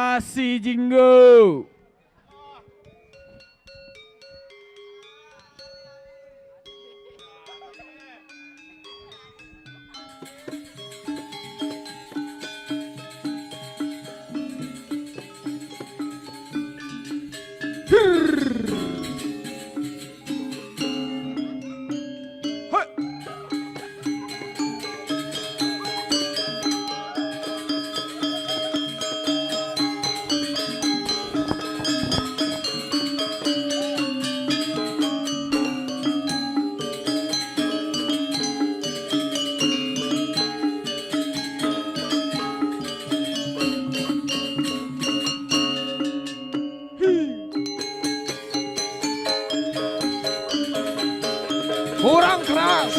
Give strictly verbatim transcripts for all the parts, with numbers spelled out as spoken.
Nasi jinggo. Kurang keras.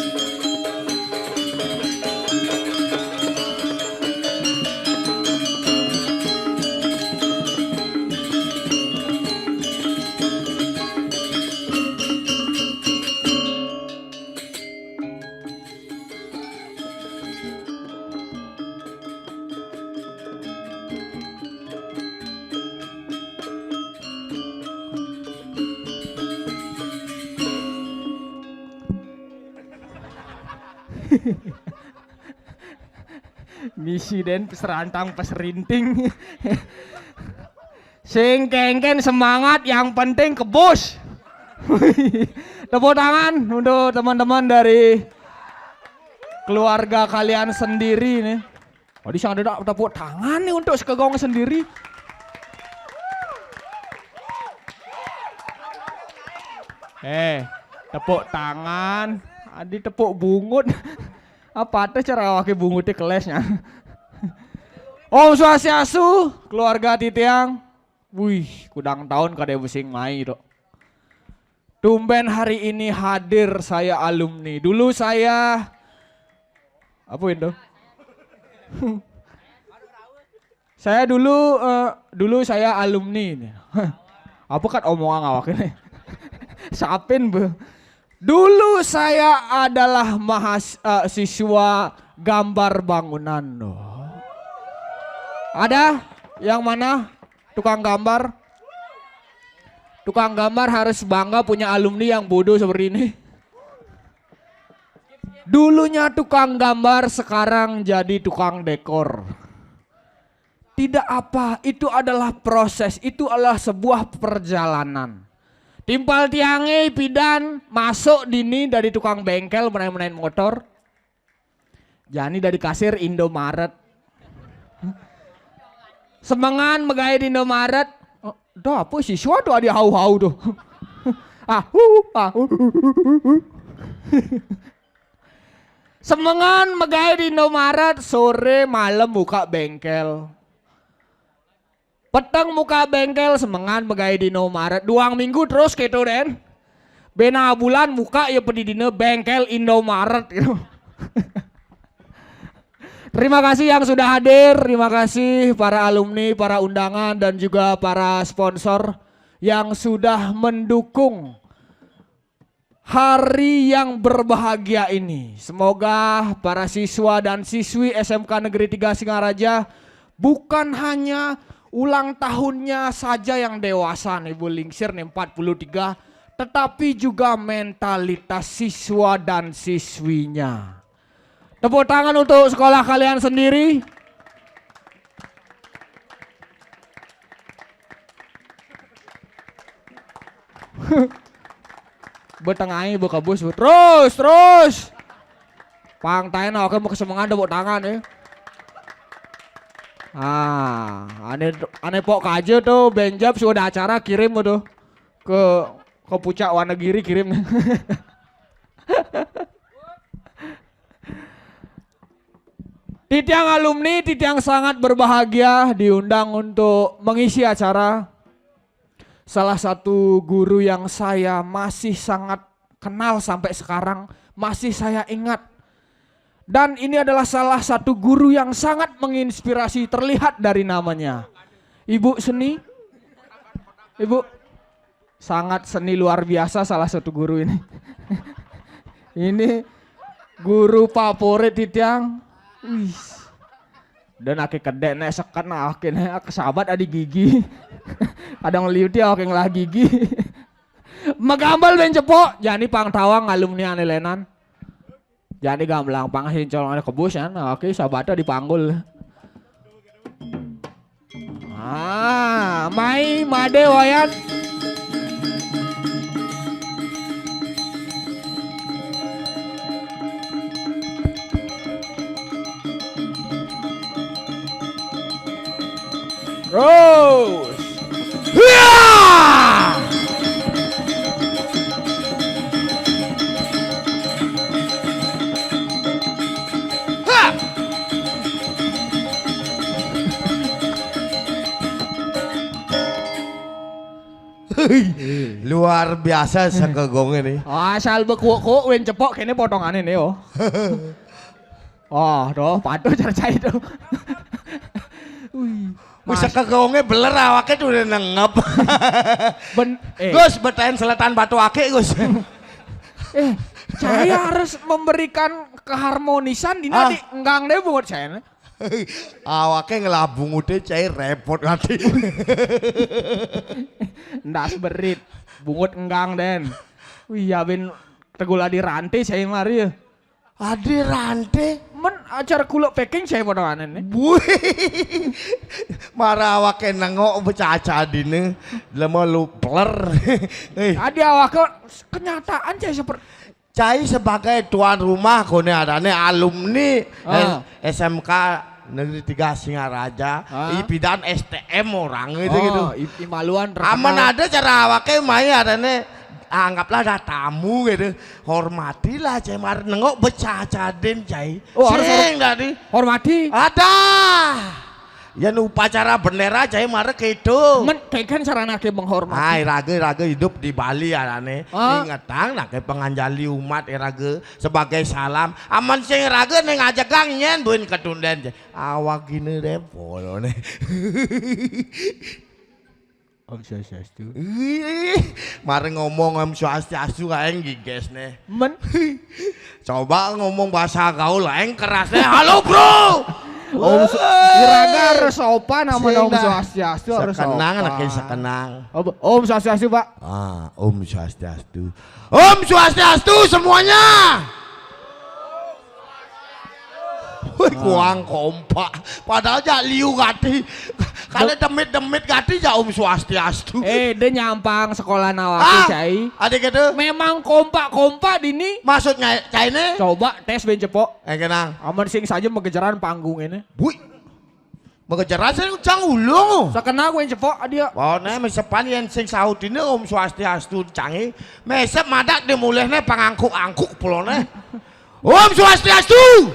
Misi den peserantang peserinting. Sing kengken semangat, yang penting kebus. Tepuk tangan untuk teman-teman dari keluarga kalian sendiri nih. Waduh, sing ada tepuk tangan nih untuk sekegong sendiri. Eh, tepuk tangan, adi tepuk bungut. Apa tuh cara awake bungutnya kelesnya? Om Swastiastu, keluarga titiang. Wih, kudang tahun kada pusing mai, Dok. Tumben hari ini hadir saya alumni. Dulu saya apa itu? Saya dulu, eh, dulu saya alumni. Apa kat omongan awak ini? Sapin, Bu. Dulu saya adalah mahas-, eh, siswa gambar bangunan. Loh. Ada yang mana tukang gambar? Tukang gambar harus bangga punya alumni yang bodoh seperti ini. Dulunya tukang gambar, sekarang jadi tukang dekor. Tidak apa, itu adalah proses, itu adalah sebuah perjalanan. Timpal tiangé pidan masuk dini dari tukang bengkel menain-menain motor. Jani dari kasir Indomaret. Semengan megai di Indomaret. Oh, dah apa siswa tuh ada hau-hau tuh. Ah, hu, ah, hu. Semengan megai di Indomaret, sore malam buka bengkel. Peteng muka bengkel, semengan megai di Indomaret. Duang minggu terus gitu, Den. Bena bulan muka ya pedidine bengkel Indomaret gitu. Terima kasih yang sudah hadir, terima kasih para alumni, para undangan, dan juga para sponsor yang sudah mendukung hari yang berbahagia ini. Semoga para siswa dan siswi S M K Negeri tiga Singaraja bukan hanya ulang tahunnya saja yang dewasa nih Bu Lingsir nih empat puluh tiga, tetapi juga mentalitas siswa dan siswinya. Tepuk tangan untuk sekolah kalian sendiri. Betengai bekebus, Bu. Terus, terus. Pangtain oke mau kesemengan tepuk tangan ya. Ah, aneh aneh pok aja tuh benjab sudah acara kirim tuh ke ke puncak Wanagiri kirim. Titiang alumni, Titiang sangat berbahagia diundang untuk mengisi acara. Salah satu guru yang saya masih sangat kenal sampai sekarang, masih saya ingat. Dan ini adalah salah satu guru yang sangat menginspirasi, terlihat dari namanya. Ibu Seni, Ibu, sangat seni luar biasa salah satu guru ini. Ini guru favorit Titiang. Wih. Dan aki kedek nek seket nah aki nek sahabat adi gigi. Kadang liu dia oke ngelah gigi. Megambel ben cepok, jani pang tawang alumni ane lenan. Jani gamblang pang sincol ane kebus ya. Nah, oke sahabatnya dipanggul. Ah, mai made wayan. Terus. Hiya! Ha! Luar biasa sekegong ini. Asal bekuuk-kuuk win cepok kene potongane ne yo. Oh, tuh, patuh cara cai tuh. Wih, wis sekegonge beler awake tuh udah nengep. Ben, eh. Gus, betaen seletan batu ake, Gus. Eh, saya harus memberikan keharmonisan dina ah. Di enggang deh bungut saya. Awake ngelah bungute cai repot ati. Ndas berit, bungut enggang den. Wih, ya ben tegul adi rantai saya mari ya. Adi rantai? Men acara kuluk packing saya pada anen nih. Wih. Mara awake nengok becaca dine. Lema lu peler. Eh. Adi awake kenyataan saya seperti Cai sebagai tuan rumah kone adane alumni ah. S M K Negeri tiga Singaraja, ah. Ipidan S T M orang itu oh, gitu. I, imaluan terkenal. Aman ada cara awake mai adane anggaplah ada tamu gitu. Hormatilah cai mar nengok becaca den cai. Oh, harus Sing hormati. Hormati. Ada. Yan upacara bendera cai mare kedo. Men, kayak kan carana ke menghormati. Ai raga raga hidup di Bali arane. Ah. Ingetang nake penganjali umat raga sebagai salam. Aman sing raga ning ajegang nyen buin ketunden. Awak gini deh polone. Om Swastiastu. Ih, mari ngomong Om Swastiastu kae giges ne. Men. Coba ngomong bahasa gaul lain keras ne. Halo bro. Om Su- Iraga harus sopan nama Om Swastiastu harus sekenang sopan. Lagi sekenang. Om, Om Swastiastu, Pak. Ah, Om Swastiastu. Om Swastiastu semuanya. Wih, ah. Kuang kompak. Padahal jak liu kati. Kalau demit-demit gati ya Om Swastiastu. Eh, dia nyampang sekolah nawaki, ah, cai. Adik itu. Memang kompak-kompak dini. Maksudnya caine? Coba tes ben cepok. Eh, kenang. Aman sing saja mengejaran panggung ini. Bui. Mengejaran sing cang ulung. Sakena gue cepok dia. Oh, nah, misepan yang sing saut ini Om Swastiastu cangi. Mesep madak dimulihne pangangkuk-angkuk pulone. Om Swastiastu.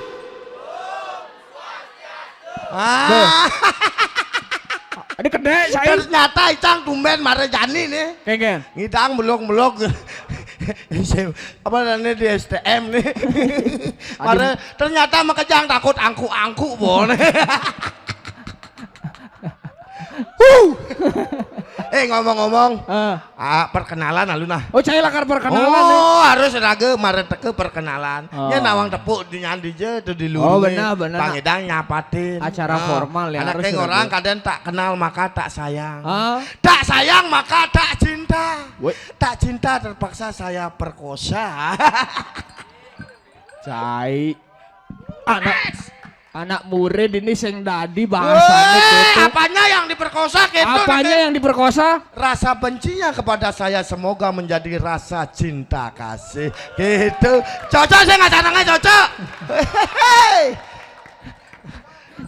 Ah. Ini kedek saya. Ternyata Icang tumben mare jani nih. Kengken. Ngidang melok-melok. Apa namanya di S T M nih. Mare ternyata makejang takut angkuk-angkuk bon. Huh. Eh, ngomong-ngomong, ah, perkenalan lalu nah. Oh, cai lakar perkenalan. Oh, harus raga mareteke perkenalan. Oh. Ya nawang tepuk di nyandi je tuh di luru. Oh, benar, benar. Pangidang nyapatin. Acara formal ya, harus raga. Anak orang kadang tak kenal maka tak sayang. Ah. Tak sayang maka tak cinta. Weh. Tak cinta terpaksa saya perkosa. Cai. Anak anak murid ini sing dadi bahasane. Weh, gitu. Apanya yang diperkosa gitu? Apanya yang diperkosa? Rasa bencinya kepada saya semoga menjadi rasa cinta kasih. Gitu. Cocok sih nggak sanangnya cocok. Hehehe.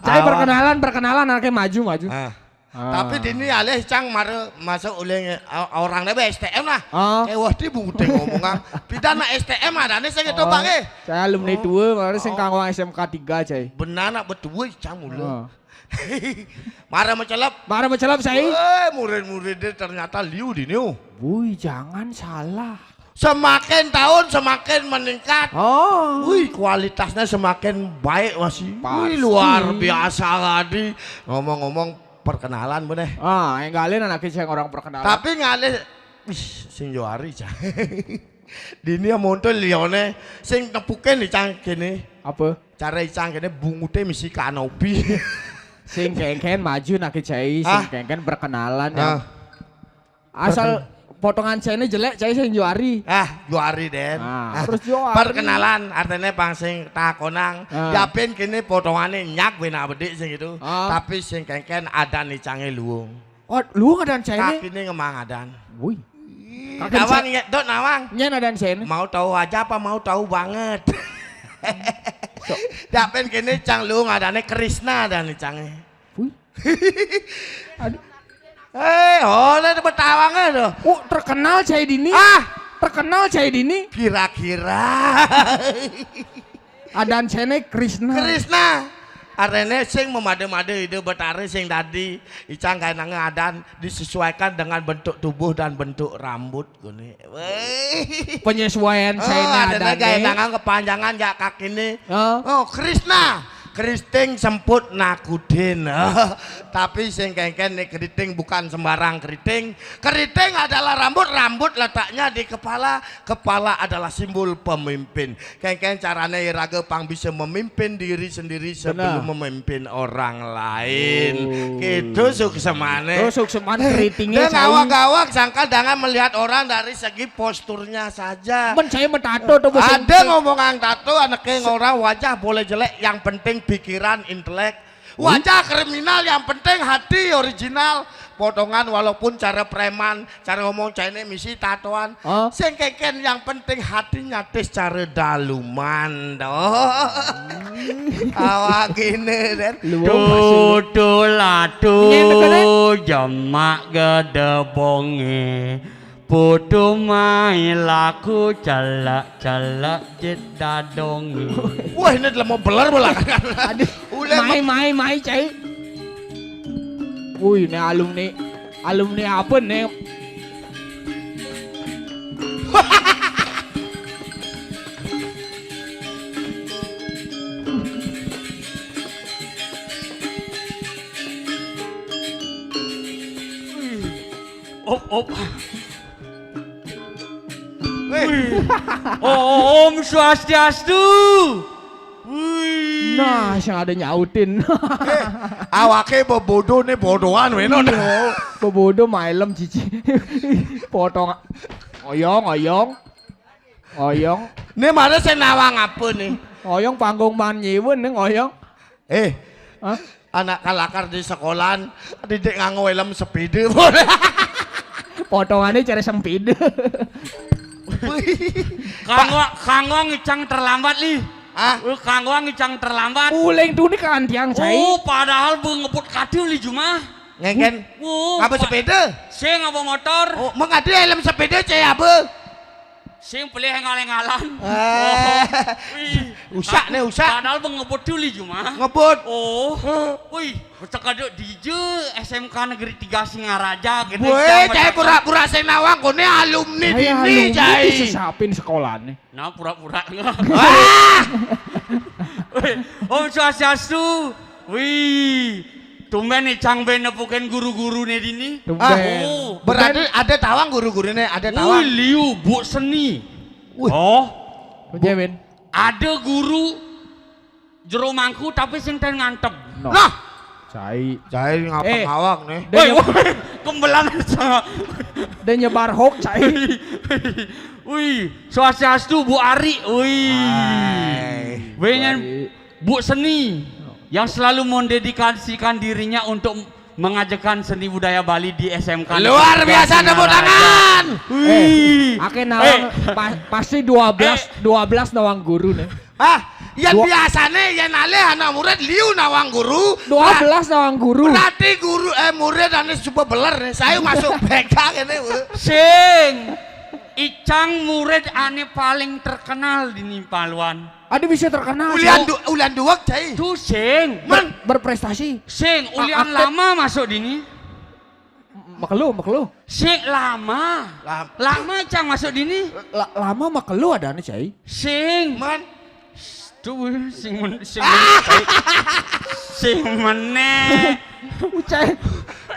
Cai perkenalan, perkenalan anaknya maju, maju. Ah. Ah. Tapi dini alih cang mare masuk oleh orang deh S T M lah. Ah. Eh wah di bunguting ngomongan. Pidana S T M ada nih saya gitu bang eh. Saya alumni dua, mare sing kang wong S M K tiga, cai. Benar nak betul cang mulu. Ah. Mare mencelep. Mare mencelep, cai. Eh, murid-muridnya ternyata liu dini. Wih, jangan salah. Semakin tahun semakin meningkat. Oh. Wih, kualitasnya semakin baik masih. Wih, luar biasa tadi. Ngomong-ngomong perkenalan bener. Ah, yang galin anak sing orang perkenalan. Tapi ngalih wih, sing juari cah. Dini yang muncul lione sing nepuke nih cang kene. Apa? Cara icang kene bungute misi kanopi. Sing kengken maju nak cai, sing kengken perkenalan ya. Ah. Asal potongan cene jelek, cai sing juari. Ah, juari, Den. Ah, terus juari. Perkenalan, artinya pang sing takonang. Ah. Yapin kene potongane nyak bena bedik sing itu. Ah. Tapi sing kengken adan icange luung. Oh, luung adan cene? Kakine ngemang adan. Wih. Ih, kawan nyedot nawang. Nyen adan cene. Mau tahu aja apa mau tahu banget? Yapin kene cang luung adane Krisna adan icange. Wih. Aduh. Eh, oh, ini Betawange tuh. Oh, terkenal cai dini. Ah, terkenal cai dini. Kira-kira. Adan cene Krisna. Krisna. Arene sing memade-made ide Betare sing tadi icang kainange adan disesuaikan dengan bentuk tubuh dan bentuk rambut gini. Weh. Penyesuaian cene adane. Kainangan kepanjangan ya kakine. Oh, Krisna. Keriting semput nakudin. Tapi sing kengken nih keriting bukan sembarang keriting. Keriting adalah rambut, rambut letaknya di kepala, kepala adalah simbol pemimpin. Kengken carane iraga pang bisa memimpin diri sendiri sebelum memimpin orang lain. Gitu suksemane. Oh, sukseman keritingnya. Gawak-gawak sangka jangan melihat orang dari segi posturnya saja. Men saya mentato tuh. Ada ngomong ang tato anaknya ngora wajah boleh jelek yang penting pikiran intelek. Wajah kriminal yang penting hati original. Potongan walaupun cara preman, cara ngomong Chinese misi tatoan. Sing keken yang penting hatinya tis cara daluman doh. Awak gini den. Tutul atu jemak gedebonge. Putu mai laku celek-celek jit dadonge. Wah, ini telah mau beler bola. Aduh, mai, mai, mai, cai. Wih, ini alumni, alumni apa nih? Op, op. Wih. Om Swastiastu. Wih. Nah, sing ada nyautin. Eh, awake bebodo nih bodoan weno. Iya, bebodo mailem cici. Potong. Oyong, oyong. Oyong. Ini mana saya nawang apa nih? Oyong panggung man nyiwun nih oyong. Eh. Hah? Anak kalakar di sekolahan, didik nganggo helm sepeda. Potongannya cara sempeda. Kanggo kanggo ngicang terlambat li. Ah, kanggo ngicang terlambat. Uling tuh nih kantiang cai. Oh, padahal bu ngebut kati li jumah. Ngeken. Oh, apa sepeda? Sing apa motor? Oh, mengadu helm sepeda cai apa? Sing pelih ngalang-ngalang. Eh. Usak nih usak. Padahal mengebut dulu cuma. Ngebut. Oh. Wih, sekaduk dije S M K Negeri Tiga Singaraja gitu. Woi, cai pura-pura sing nawang kone alumni dini cai. Sesapin sekolah nih. Nah pura-pura. Om Swastiastu. Wih, tumben nih Cang Ben nepukin guru-guru nih dini. Tumben. Ah, oh. Berarti ada tawang guru-guru nih, ada tawang. Wih, liu bu seni. Wih. Oh. Ada guru jero mangku tapi sing ten ngantep. No. Nah. Cai. Cai ngapa eh, ngawang nih? Woi, woi, kembelan sama. Dan nyebar hoax cai. Wih, swastiastu Bu Ari. Wih. Wih, Bu Seni yang selalu mendedikasikan dirinya untuk mengajarkan seni budaya Bali di S M K. Luar biasa tepuk tangan. Wih. Eh, Ake nawang eh. Pa, pasti dua belas eh. dua belas nawang guru nih. Ah, yang Dua... biasanya yang alih anak murid liu nawang guru. Dua belas nawang guru. Berarti guru eh murid ane coba beler nih. Saya masuk B K ini. Sing. Icang murid ane paling terkenal di Nimpaluan. Ada bisa terkenal. Ulian du, ulian duwek cai. Tu sing. Men berprestasi. Sing, ulian lama masuk dini. Makelu, makelu. Sing lama. Lama, lama cang masuk dini. La, lama makelu ada nih cai. Sing. Man. Tuh sing men, sing men, cai. Sing meneh. Ucai.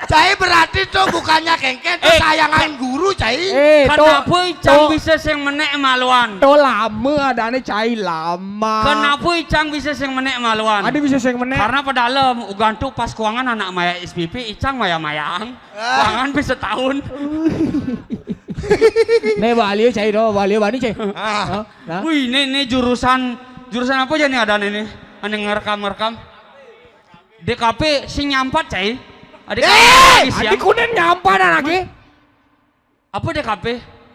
Cai berarti tuh bukannya kengken tuh eh, sayangan guru cai. Eh, kenapa cang bisa sing menek maluan? Tuh lama adanya cai lama. Kenapa cang bisa sing menek maluan? Ada bisa sing menek. Karena pedalem, ugantu pas kuangan anak maya S P P, icang maya mayang. Ah. Kuangan bisa tahun. Nih balik cai do, balik bani cai. Ah. Nah. Wih, ini, ini jurusan jurusan apa aja nih ada nih? Ane ngerekam-ngerekam. D K P sing nyampat cai. Adik eh, adik kunen nyampat anaknya. Apa D K P?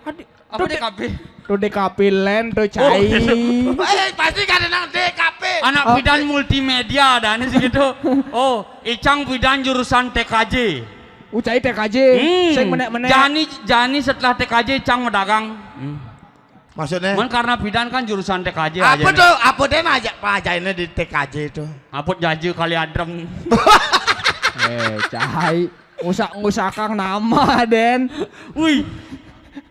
Adik, apa D K P? Tuh D K P land tuh cai. Oh, gitu. Eh, pasti kan nang D K P. Anak oh. Bidan multimedia ada nih segitu. Oh, Icang bidan jurusan T K J. Ucai T K J, hmm. Sing menek-menek. Jani, jani setelah T K J Icang medagang. Hmm. Maksudnya? Man karena bidan kan jurusan T K J apa aja. Apa tuh? Apa dia ngajak pelajarannya di T K J itu? Apa jaje kali adrem. Eh, cahai. Usak ngusakang nama, Den. Wih.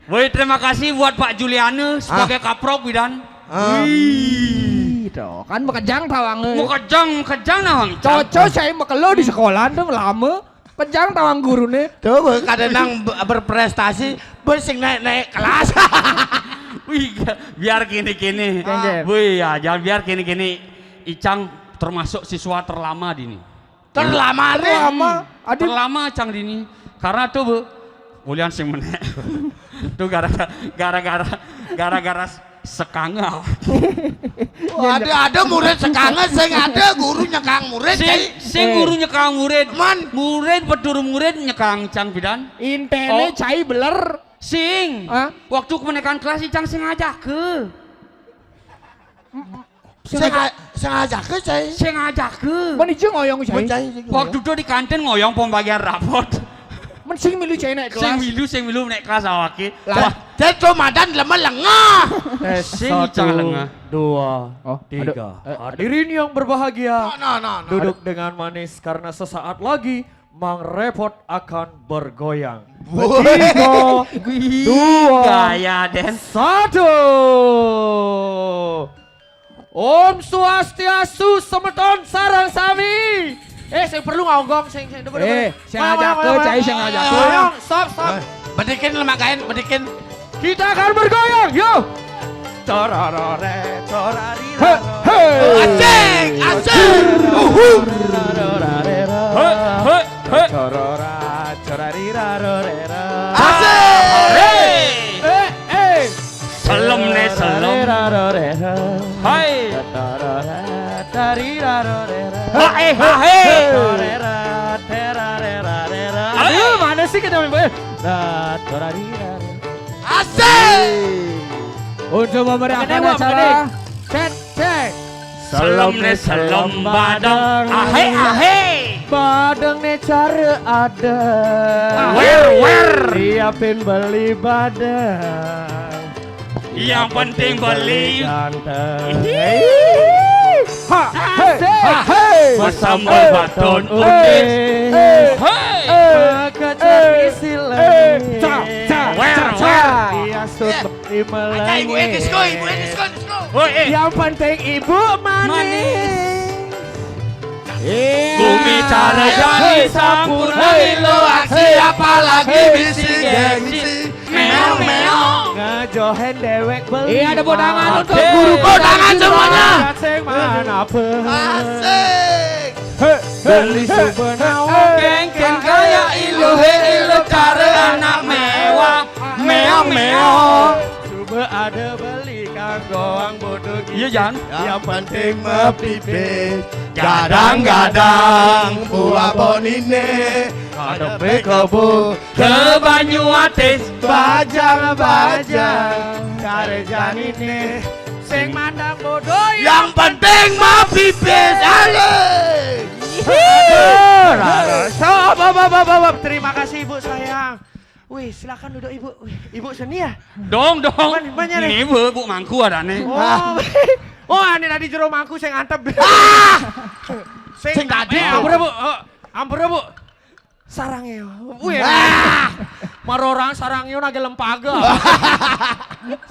Woi, terima kasih buat Pak Juliane sebagai ah. Kaprok bidan. Ah. Wih. Tuh, kan mekejang tawangnya. Mekejang, mekejang nawang. Cocok saya mekelo di sekolah tuh lama. Kejang tawang guru nih. Tuh, kadang nang berprestasi, bersing naik-naik kelas. Wih, biar gini-gini. Ah. Wih, ya, jangan biar gini-gini. Icang termasuk siswa terlama di ini. Terlama nih. Terlama. Aduh. Terlama Cang Dini. Karena tuh bu, bulian sing menek. Tuh gara-gara gara-gara gara-gara sekanga. Ada ada murid sekanga sing ada guru nyekang murid. Sing, sing eh. Guru nyekang murid. Man. Murid petur murid nyekang Cang Bidan. Intene oh. Cai beler. Sing. Hah? Waktu kemenekan kelas Icang sing aja ke. Sing aja ke cai. Sing aja ke. Mana ije ngoyong cai. Waktu itu di kantin ngoyong pembagian rapot. Men sing milu cai naik kelas. Sing milu sing milu naik kelas awake. Lah, cai to madan lemah lengah. Eh, sing lengah. Dua, oh, tiga. Eh, hadirin yang berbahagia, no, no, no, no, duduk ada. Dengan manis karena sesaat lagi Mang Repot akan bergoyang. Tiga, dua, gaya, satu. Om Swastiastu semeton sarang sami. Eh, saya perlu nggonggong sing sing. Eh, saya ajak ke cai saya ajak ke. Stop, stop. Eh, bedikin lemak kain, bedikin. Kita akan bergoyang, yuk. Tororore, torari. Hei, hei. Asik, asik. Uhu. Hei, hei, hei. Torora, torari, rarorera. Asik. Hei. Eh, eh. Selem ne selem. Hai. Torora, tari, rarorera. Hae, hae. Aduh, mana sih kita main bola? Untuk memeriahkan acara. Cek, cek. Selem nih, selem badeng. Ahe, ahe. Badeng nih cara ada. Wer, wer. Siapin beli badeng. Yang penting beli ganteng. Ha, hei, ha, hei. Bersambal baton utis. Hei. Pakai cari silet. Wer, wer. Dia suka di Melengit. Ibu Edis, go, Ibu Edis, go, go. Woi, eh. Yang penting ibu manis. Bumi cara jadi sampun lilo aksi apalagi bisi gengsi. Meong meong. Ngajohen dewek beli. Iya, ada bodangan untuk guru. Bodangan semuanya. Sing mana apa? Asik. Beli subenawa. Kengken kaya iluhe ilu cara anak mewah. Meong meong. Suba ada beli kanggo wong bodoh. Iya, Jan. Yang penting mepipis. Gadang-gadang buah bonine. Kadepe kebo ke banyu atis. Bajang-bajang karejanine. Sing mandang bodoh. Yang penting mepipis. Ale. Aduh, rara. Stop, stop, stop, stop, stop. Terima kasih, Ibu sayang. Wih, silakan duduk, Ibu. Wih, Ibu seni ya? Dong, dong. Mana, mana nih? Ini Bu, Bu Mangku ada nih. Oh. Oh, ini tadi jero mangku sing antep. Sing tadi. Ampura, Bu. Oh, ampura, Bu. Sarang ya. Wih. Marorang sarang yo nage lempaga.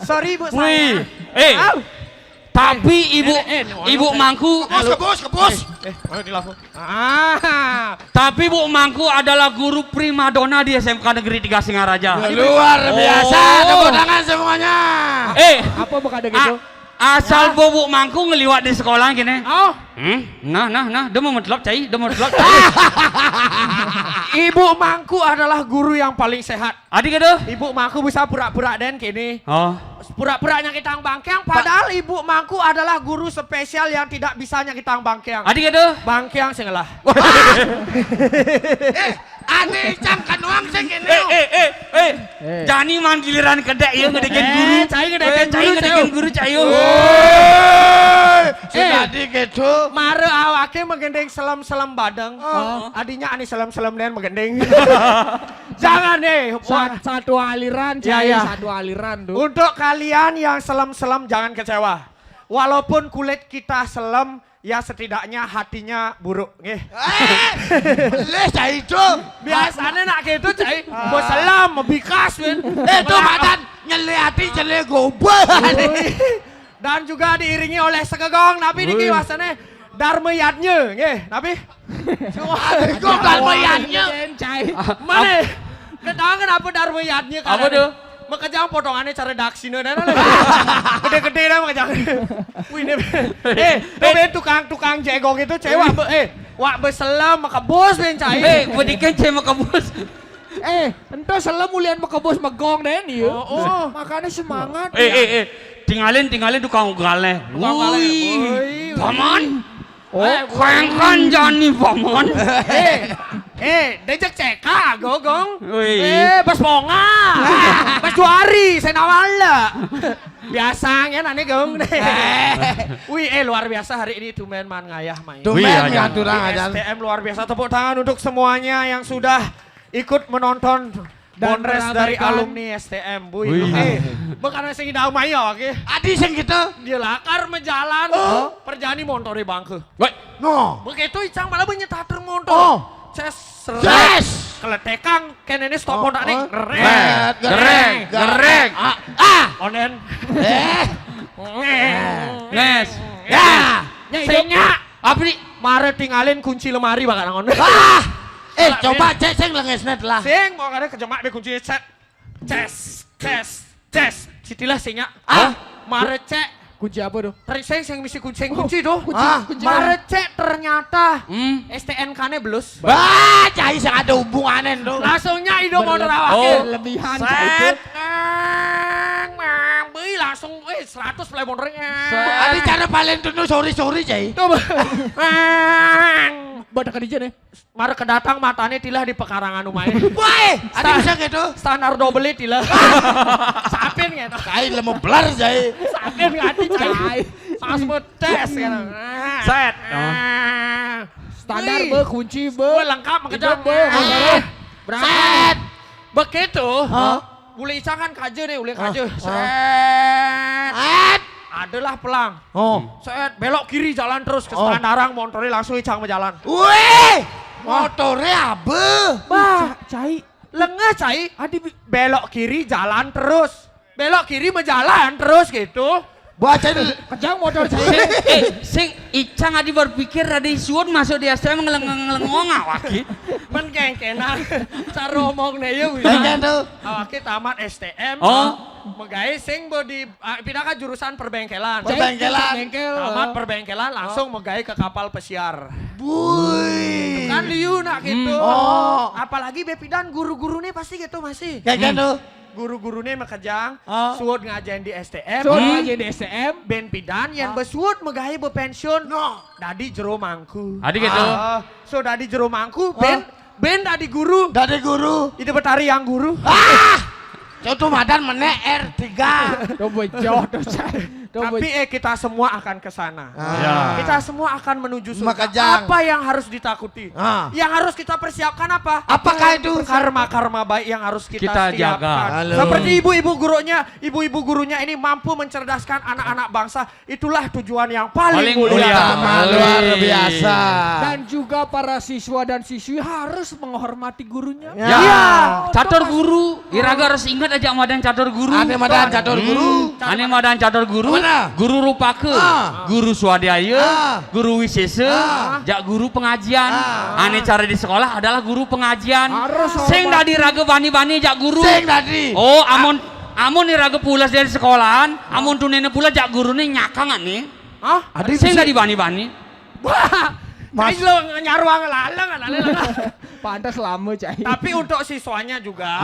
Sorry, Bu, wih, saya. Eh. Au. Tapi Ibu, eh, eh, Ibu Mangku. Kebus, kebus, kebus. Eh, eh, mana ini laku? Ah. Tapi Bu Mangku adalah guru primadona di S M K Negeri Tiga Singaraja. Luar biasa, oh, tepuk tangan semuanya. Eh, apa bukan ada gitu? A-, asal Bu, Bu Mangku ngeliwat di sekolah gini. Oh. Hmm? Nah, nah, nah, dia mau medelok cai, dia mau medelok cai. Ibu Mangku adalah guru yang paling sehat. Adi gitu? Ibu Mangku bisa pura-pura den kini. Oh. Pura-pura nyakitang bangkeang, padahal Ibu Mangku adalah guru spesial yang tidak bisa nyakitang bangkeang. Adi gitu? Bangkeang sing ngelah. Eh, aneh cang kanuang sing kene. Eh, eh, eh, eh. Eh. Jani man giliran kedek ya ngedekin guru. Eh, cai ngedekin guru, cai ngedekin guru, cai. Woi, si tadi gitu. Mare awake menggending selem-selem badeng. Oh. Adinya ani selem-selem den menggending. Jangan deh. Sa-, satu aliran, ya, cai, ya, satu aliran tuh. Untuk kalian yang selem-selem jangan kecewa. Walaupun kulit kita selem, ya setidaknya hatinya buruk, nggih. Eh, boleh cai itu. Biasanya nak gitu, cai. Ah. Mau selem, mau bikas, Win. Eh, itu madan nyele hati, nyele gobel. Ui. Dan juga diiringi oleh segegong, napi niki wasane Dharma Yadnya, nggih, napi? Aduh, kok Dharma Yadnya? Cai. Mana? Ketahuan kenapa Dharma Yadnya? Apa tuh? Makejang potongannya cara daksina dan gede-gede dah makejang. Wih, ini, eh, tuh ben tukang-tukang jegong itu cewek, eh, wak beselam makebus ben cai. Eh, bedikan cai makebus. Eh, ento selem ulian makebus megong deh nih. Oh, oh. Makanya semangat. Eh, eh, eh, tinggalin, tinggalin tukang ugalnya. Tukang ugalnya. Wih, paman. Oh, eh, kengkan jani paman. Eh, eh, dejek ceka gogong. Wih. Eh, bas ponga. Bas juari, senawala. Biasanya nane gong. Wih, eh, luar biasa hari ini tumben man ngayah main. Tumben ya, turang aja. S T M luar biasa, tepuk tangan untuk semuanya yang sudah ikut menonton Bonres dari alumni S T M, Bu. Wih. Eh, bukan sing idau main ya, oke. Adi sing gitu. Dia lakar menjalan. Oh. Perjani montore bangke. Woi. No. Begitu icang malah punya tater montor. Oh. Ces. Ces. Keletekang kenene stop oh, nih. Oh. Gerek. Gerek. Gerek. Ah. Ah. Onen. Eh. Nes. Ya. Senya. Apa nih? Mare tinggalin kunci lemari bakal nangon. Ah. Eh, coba cek sing lengesnet lah. Sing mau kada kejemak be kunci set. Ces, ces, ces. Sitilah sing nyak. Ah, mare cek. Kunci apa tuh? Sing sing misi kunci, sing kunci tuh. Kunci, ah, kunci. Mare cek ternyata S T N K-ne belus. Bah, cai sing ada hubungannya tuh. Langsungnya ido mau nerawake. Oh. Berlebihan cai itu. Set. Mang, mang, beuh, langsung wis. Seratus play motornya. Adi cara paling tunu sori-sori, Cai. Tuh, Bang. Bada kerja nih. Mara kedatang matané tilah di pekarangan umahé. Woi, adi bisa gitu. Standar double tilah. Sapin gitu. Cai lemu belar, Cai. Sapin ngati, Cai. Cai. Mas metes gitu. Set. Ah. Standar be, kunci be. Wih, lengkap, makejang. Be. Ah. Berangkat. Set. Begitu. Hah? Uli Icang kan kaja nih, uli kaja. Ah. Set. Adalah pelang. Oh. Set, belok kiri jalan terus ke Standarang, motornya langsung Icang berjalan. Wih, motornya abe. Bah, Cai. Lengah, Cai. Adi bi- belok kiri jalan terus. Belok kiri berjalan terus gitu. Baca kejang motor Cai. Sing, eh, sing Icang adi berpikir adi suud masuk di S T M ngeleng-, ngelengong awak ki. Men kengkenan. Cara omongné ya, Wi. Kengken tuh. Awak ki tamat S T M. Oh. Megai sing bo di, ah, pindah ke jurusan perbengkelan. Perbengkelan. Bengkel. Tamat perbengkelan langsung megai ke kapal pesiar. Bui. Kan liu nak gitu. Oh. Apalagi bé pidan guru-guruné pasti gitu masih. Kengken tuh. Guru-guruné makejang, suud ngajain di S T M. Suud ngajain di S T M. Bén pidan, yén bé suud megai bé pensiun. Dadi jero mangku. Adi gitu. Ah, so dadi jero mangku, bén, bén dadi guru. Dadi guru. Ida Betari yang guru. Ah! Contoh madan mené R tiga. Tuh bejoh tuh, Cai. Tapi, eh, kita semua akan ke sana. Ah. Ya. Kita semua akan menuju surga. Makejang. Apa yang harus ditakuti? Ah. Yang harus kita persiapkan apa? Apakah itu? Karma-karma baik yang harus kita siapkan. Kita jaga. Halo. Seperti ibu-ibu gurunya, ibu-ibu gurunya ini mampu mencerdaskan anak-anak bangsa. Itulah tujuan yang paling mulia. Paling mulia. Utama, luar biasa. Dan juga para siswa dan siswi harus menghormati gurunya. Ya. Iya. Catur guru, iraga harus ingat aja madan catur guru. Ané madan catur guru. Hmm. Ané madan catur guru, guru rupaka, guru swadhyaya, guru wisésa, jak guru pengajian. Ané cara di sekolah adalah guru pengajian. Harus hormat. Sing dadi raga bani-bani jak guru. Sing dadi. Oh, amun, amun iraga pules dari sekolahan, amun tunéna pules jak guruné nyakang ané. Hah? Sing dadi bani-bani. Wah, Mas. Cai lo nyaruang lalang, lalang, lalang. Pantes lama, Cai. Tapi untuk siswanya juga,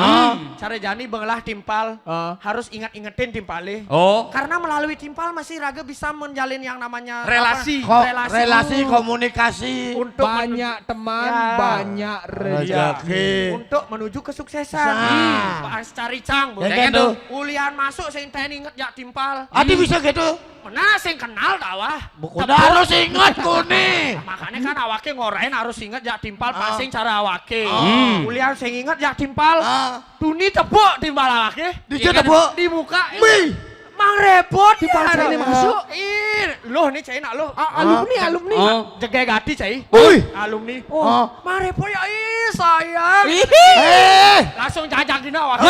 cara jani bengelah timpal, harus ingat-ingetin timpalé. Oh. Karena melalui timpal masih raga bisa menjalin yang namanya apa? Relasi. Ko-, relasi, relasi, komunikasi. Untuk men-, banyak teman, ya, banyak rezeki. Rezeki. Untuk menuju kesuksesan. Nah. Pas cari cang, Bu. Ya, gitu. Ulian masuk sing ten inget jak timpal. Adi bisa gitu. Mana sing kenal dah, wah. Buku harus ingat kuné. Makanya kan awaké ngorain harus ingat jak timpal, pasing cara awaké. Hmm. Ulian sing ingat jak timpal. Tuni tepuk timpal awaké. Di muka. Mang Repot timpal ya, Cai ini masuk. Ih, loh nih Cai nak loh. A-, alumni, alumni. Oh. Jegeg ati, Cai. Wih. Alumni. Oh. Mang Repot ya, ih sayang. Ih. Eh. Langsung jajak dina awaké.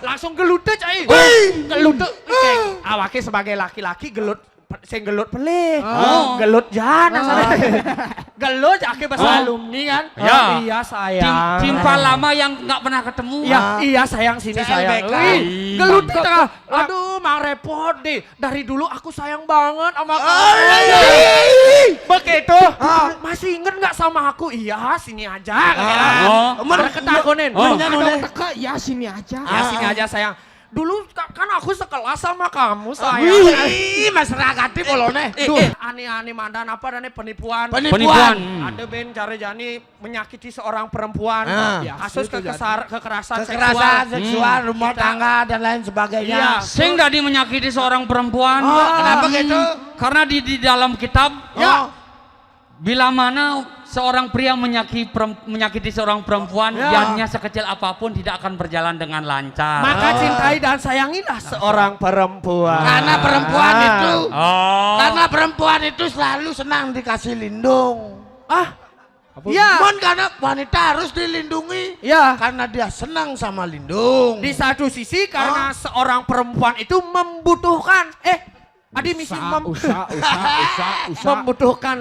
Langsung gelute, Cai. Wih. Gelute. Ih, Cai. Awaké sebagai laki-laki gelut. Sing gelut pelih. Oh. Gelut jan, asalnya. Gelut, akhir bahasa alumni kan. Ya. Oh, iya, sayang. Tim-, timpal lama yang nggak pernah ketemu. Ya, iya, sayang, sini, sayang. Wih, gelut di tengah. Aduh, Mang Repot deh. Dari dulu aku sayang banget sama kamu. Begitu. Masih inget nggak sama aku? Iya, sini aja. Oh. Ada ketakutin. Oh. Ada teka, ya sini aja. Ya, sini aja, sayang. Dulu ka-, kan aku sekelas sama kamu, sayang. Wih, masyarakat di kolone. Eh, eh, duh, eh. Aneh-aneh mandan apa dan penipuan. Penipuan. Penipuan. Ada band cara jani menyakiti seorang perempuan. Ah. Kasus kekesar-, kekerasan seksual. Kekerasan seksual, rumah tangga dan lain sebagainya. Iya. Sing dadi menyakiti seorang perempuan. Oh, kenapa gitu? Karena di, di dalam kitab, ya. Bila mana seorang pria menyaki-, perem-, menyakiti seorang perempuan, jannya sekecil apapun tidak akan berjalan dengan lancar. Maka cintai dan sayangilah seorang perempuan. Karena perempuan itu, karena perempuan itu selalu senang dikasih lindung. Ah, iya. Cuman karena wanita harus dilindungi. Iya. Karena dia senang sama lindung. Di satu sisi, karena seorang perempuan itu membutuhkan, eh, Adi misi mem-, membutuhkan.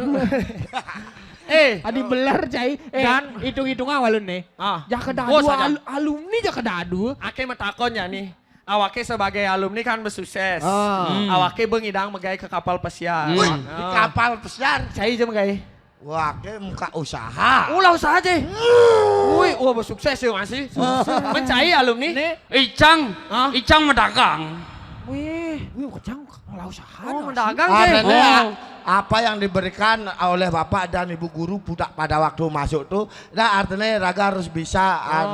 Eh. Adi beler, Cai. Eh, dan hitung-hitungan walun nih. Ah. Jaka dadu al-, alumni jaka dadu. Aké matakon ya nih. Awaké sebagai alumni kan bersukses. Ah. Hmm. Awaké bengidang megai ke kapal pesiar. Hmm. Wih, di kapal pesiar. Cai jam gai. Wah, ke muka usaha. Ulah usaha aja. Hmm. Wih, wah bersukses ya masih. Sukses. Mencai alumni. Icang, Icang medagang. Wih. Wih, kejang, ngelau saha, Oh, nasi. mendagang, Cai. Artinya Oh. apa yang diberikan oleh Bapak dan Ibu Guru budak pada waktu masuk tuh, nah artinya raga harus bisa Oh. an,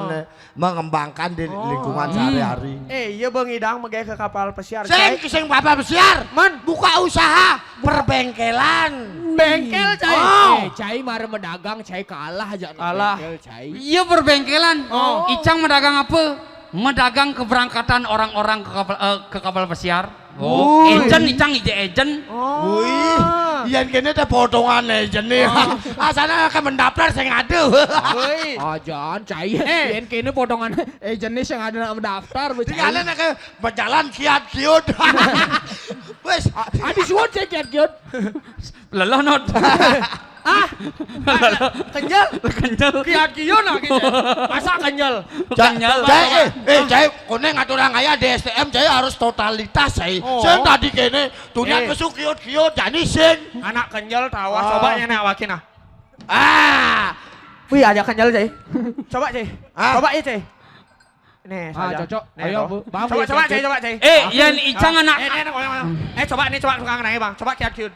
mengembangkan di Oh. lingkungan Hmm. sehari-hari. Eh, iya Bang Idang megeh ke kapal pesiar, Sing, Cai. sing Bapak pesiar, Man. Buka usaha perbengkelan. Bengkel, Cai. Oh. Eh, Cai mah mendagang, Cai kalah aja anak Kalah. bengkel, Cai. Iya berbekelan. Oh. Icang medagang apa? Medagang keberangkatan orang-orang ke kapal, eh, ke kapal pesiar. Oh. Ejen, Icang ije ejen. Oh. Wih, yang kene teh potongan aja nih. Asana akan mendaftar sing ada. Woi. Ajan, Cai. Eh. Yang kene potongan eh jenis yang ada nak mendaftar, Bu, Cai. Tinggalnya nak ke berjalan kiat kiut. Wes, Adi suwun, Cai, kiat-kiat. Lelah not. Ah, kenyal. Kenyal. Kiat kieu nah gitu. Masa kenyal? Kenyal. Cai, eh, eh, Cai, koné ngaturang aya di S T M, Cai harus totalitas, Cai. Oh. Sing tadi kéné, tunian Eh. besuk kiut-kiut, jani sing. Anak kenyal tawa, Ah. coba nyana awakin nah. Ah, Wih, ada kenyal, Cai. Coba, Cai. Ah. Coba ya, Cai. Nih, Ah, saja. cocok. Nih, Ayo, tuh. Bu. Bang, Coba, Bu, coba, Cai. Cai, coba, Cai. Eh, yang icang anak. Eh, nih, nih, nih, nih. Eh, coba nih, coba tukang nanya, Bang. Coba kiat kiut.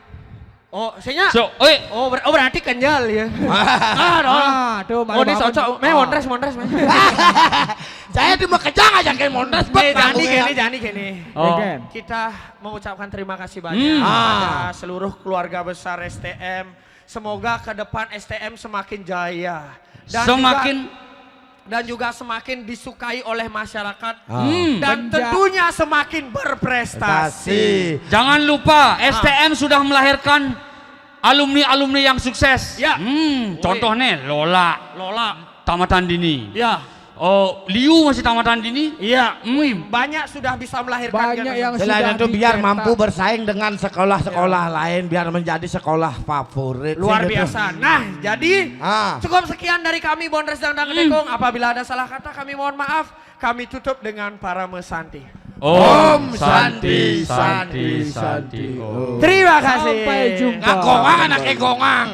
Oh, senya. So, oi. Oh, ber- oh, berarti kenyal ya. Ah, no. Ah, tuh, Oh, ini baru cocok. bangun. Meh, Ah. Montres, Montres, Meh. Saya tuh mau kejang aja kayak Montres, Eh, Bang, jadi ngomongnya. gini, jadi gini. Oh. Again. Kita mengucapkan terima kasih banyak Hmm. kepada seluruh keluarga besar S T M. Semoga ke depan S T M semakin jaya. Dan Semakin juga, dan juga semakin disukai oleh masyarakat. Ah. Hmm. Dan Menja- tentunya semakin berprestasi. Prestasi. Jangan lupa S T M sudah melahirkan alumni-alumni yang sukses. Ya. Hmm, contohnya Lola, Lola. tamatan dini. Ya. Oh, Liu masih tamatan dini. Iya. Hmm. Banyak sudah bisa melahirkan Banyak generasi. Yang Selain sudah itu biar dicetak. Mampu bersaing dengan sekolah-sekolah lain, biar menjadi sekolah favorit. Luar Sing gitu. biasa. Nah, jadi Ah. cukup sekian dari kami Bondres Dangdang Dekong. Apabila ada salah kata, kami mohon maaf. Kami tutup dengan Parama Santi. Om Santi, Santi, Santi, Om. Terima kasih. Sampai jumpa. Ngagongang anaknya gongang.